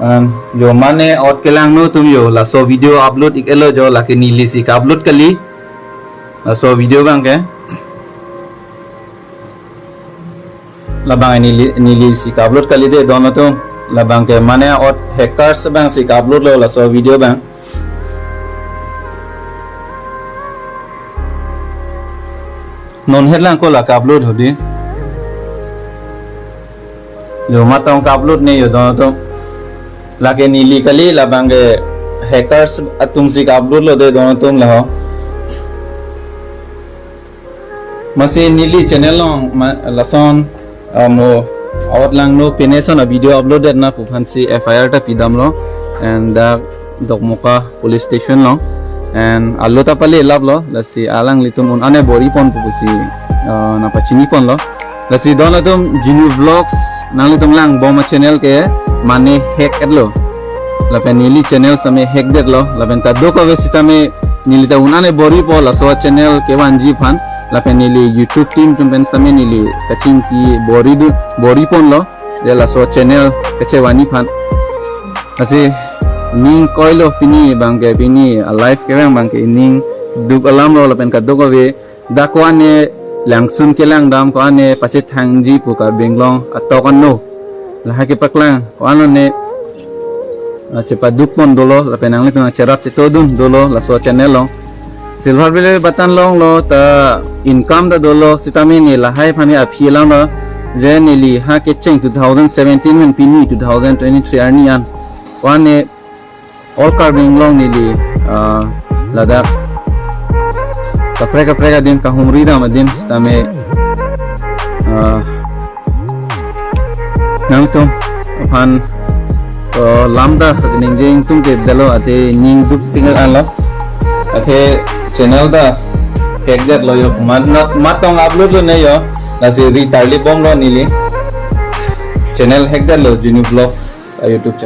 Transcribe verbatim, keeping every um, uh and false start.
An, yo mane ot kelangno atum yo, laso video upload ik-etlo jo, lake neli si ka-upload kali. Laso video abangke. Labang neli, neli si ka-upload kali de don atum. Labangke mane ot hackers abang si ka-upload lo laso video abang. Non het lang ko la ka-upload hodi. Yo matong ka-upload ne yo don atum. Lake neli kali, labangke hackers atum si ka-upload lo de don atum laho. Masi neli channel along ma-, lason, ah, mo ot langno pine son a-video upload det na pu aphan si F I R ta pidamlo, and dak Dokmoka police station along, and alo ta pale laplo, lasi alanglitum un-an bor-ipon pu pusi, ah, nangpachiniponlo. Lasi don atum Genu Vlogs nanglitum langbom a-channel ke mane hack-etlo. Lapen neli channel sitame hack detlo. Lapen kadokave sitame neli ta un-an bor-ipo laso channel kevanji aphan. Lapen neli YouTube team atum pen sitame neli kachingki bor-i du, bor-iponlo. Ya laso channel kachevani aphan. Lasi ning koilo pini abangke, pini a-live kevang abangke ningduk alamlo lapen kadokave dak ko-an ne langsun kelangdam, ko-an ne pachethangji pu Karbi Anglong atok anno. Lahai kepaklang ko-an ne, ah, chepadukpon dolo, lapen nanglitum nangcherap chetodun dolo laso channel along. Silver play button longlo ta income ta dolo, sitame ne lahai aphan aphi alamlo, je neli ha kecheng two thousand seventeen pen pini two thousand twenty-three arni an. Ko-an ne all Karbi Anglong neli, ah, ladak kaprek kaprek adim kahumri dam adim sitame, ah, nangtum aphan, ah, lam ta ningje ingtung ke dalo, athe ningduk tinggal anlo. Athe channel ta hack detlo yo, mat, mat, matong upload lo ne yo. Lasi ri tarlip bomlo neli. Channel hack detlo, Genu Vlogs a-YouTube channel.